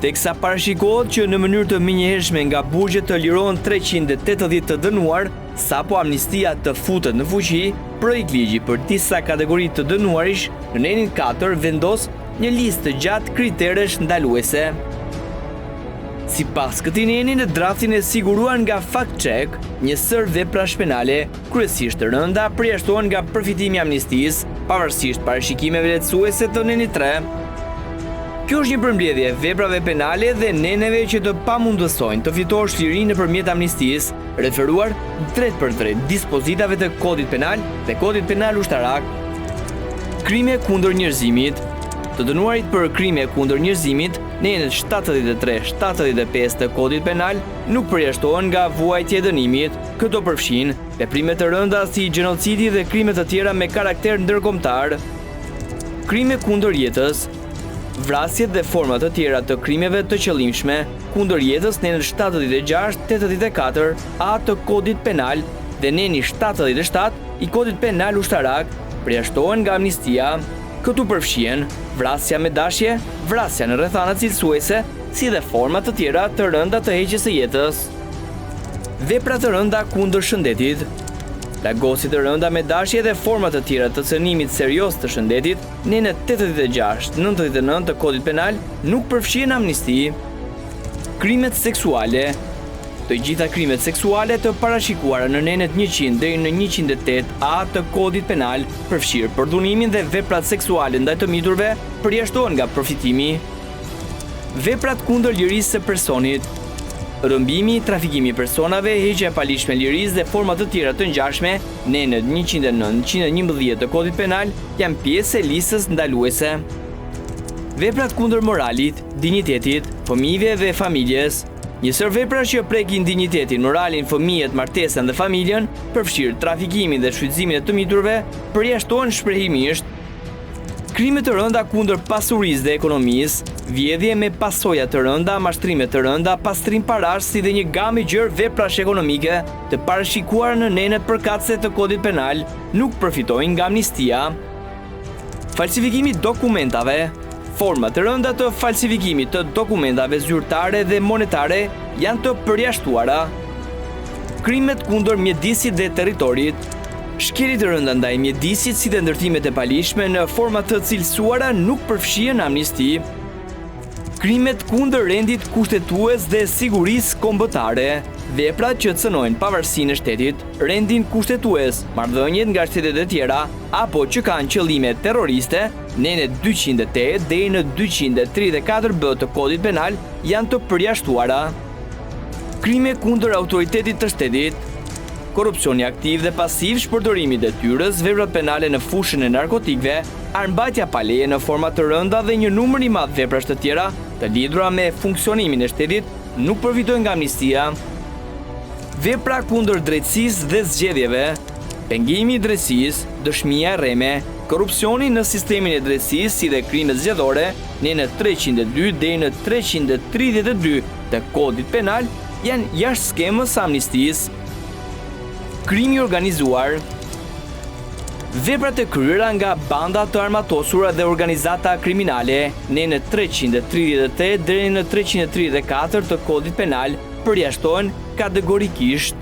Teksa parashikohet që në mënyrë të menjëhershme nga burgjet të lirohen 380 të dënuar, sapo amnistia të futet në fuqi, projektligji për disa kategori të dënuarish në nenin 4 vendos një listë të gjatë kriteresh ndaluese. Sipas këtij neni në draftin e siguruar nga Fact Check, një sërë veprash penale, kryesisht të rënda, përjashtohen nga përfitimi i amnistisë, pavarësisht parashikimeve lehtësuese të nenit 3. Kjo është një përmbledhje e veprave penale dhe neneve që të pamundësojnë të fitosh lirinë nëpërmjet amnistisë, referuar drejtpërdrejt dispozitave të Kodit Penal dhe Kodit Penal Ushtarak. Krime kundër njerëzimit. Të dënuarit për krime kundër njerëzimit, nenet 73, 75 të Kodit Penal nuk përjashtohen nga vuajtja e dënimit. Këto përfshijnë veprime të rënda si gjenocidi dhe krime të tjera me karakter ndërkombëtar. Krime kundër jetës, vrasjet dhe forma të tjera të krimeve të qëllimshme kundër jetës nenet 76, 84 A të Kodit Penal dhe neni 77 i Kodit Penal Ushtarak përjashtohen nga amnistia. Këtu përfshihen vrasja me dashje, vrasja në rrethana cilësuese, si dhe forma të tjera të rënda të heqjes së jetës. Vepra të rënda kundër shëndetit, plagosje të rënda me dashje dhe forma të tjera të cënimit serioz të shëndetit, nenet 86, 99 të Kodit Penal nuk përfshihen në amnisti. Krimet seksuale, Të gjitha krimet seksuale të parashikuara në nenet 100 deri në 108 A të Kodit Penal, përfshirë përdhunimin dhe veprat seksuale ndaj të miturve, përjashtohen nga përfitimi. Veprat kundër lirisë së personit, rrëmbimi, trafikimi i personave, heqja e paligjshme e lirisë dhe forma të tjera të ngjashme, nenet 109, 111 të Kodit Penal janë pjesë e listës ndaluese. Veprat kundër moralit, dinjitetit, fëmijëve dhe familjes. Një sërë veprash që prekin dinjitetin, moralin, fëmijët, martesën dhe familjen, përfshirë trafikimin dhe shfrytëzimin e të miturve, përjashtohen shprehimisht. Krime të rënda kundër pasurisë dhe ekonomisë, vjedhje me pasoja të rënda, mashtrime të rënda, pastrim parash si dhe një gamë e gjerë veprash ekonomike të parashikuara në nenet përkatëse të Kodit Penal nuk përfitojnë nga amnistia. Falsifikimi i dokumentave. Forma të rënda të falsifikimit të dokumentave zyrtare dhe monetare janë të përjashtuara. Krimet kundër mjedisit dhe territorit. Shkelje të rënda ndaj mjedisit si dhe ndërtimet e paligjshme në forma të cilësuara nuk përfshihen në amnisti. Krimet kundër rendit kushtetues dhe sigurisë kombëtare, veprat që cënojnë pavarësinë e shtetit, rendin kushtetues, marrëdhëniet nga shtetet e tjera apo që kanë qëllime terroriste, nenet 208 deri në 234 B të Kodit Penal janë të përjashtuara. Krime kundër autoritetit të shtetit, korrupsioni aktiv dhe pasiv, shpërdorimi i detyrës, veprat penale në fushën e narkotikëve, armëmbajtja pa leje në forma të rënda dhe një numër i madh veprash të tjera të lidhura me funksionimin e shtetit nuk përfitojnë nga amnistia. Vepra kundër drejtësisë dhe zgjedhjeve, pengimi i drejtësisë, dëshmia e rreme, korrupsioni në sistemin e drejtësisë si dhe krimet zgjedhore, nenet 302 deri në 332 të Kodit Penal janë jashtë skemës së amnistisë. Krimi i organizuar. Veprat e kryera nga banda të armatosura dhe organizata kriminale, nenet 338 deri në 334 të Kodit Penal përjashtohen kategorikisht.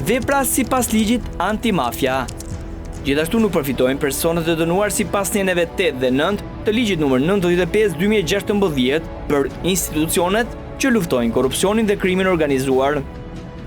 Vepra sipas ligjit antimafia. Gjithashtu nuk përfitojnë personat e dënuar sipas neneve 8 dhe 9 të ligjit numër 95 2016 për institucionet që luftojnë korrupsionin dhe krimin e organizuar.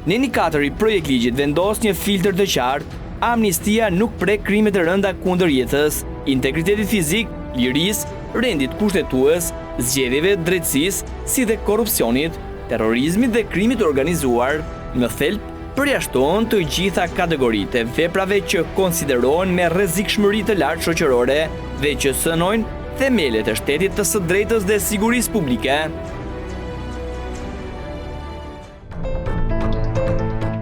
Neni 4 i projektligjit vendos një filtër të qartë, amnistia nuk prek krimet e rënda kundër jetës, integritetit fizik, lirisë, rendit kushtetues, zgjedhjeve, drejtësisë, si dhe korrupsionit, terrorizmit dhe krimit të organizuar. Në thelb, përjashtohen të gjitha kategoritë e veprave që konsiderohen me rrezikshmëri të lartë shoqërore dhe që cënojnë themelet e shtetit të së drejtës dhe sigurisë publike.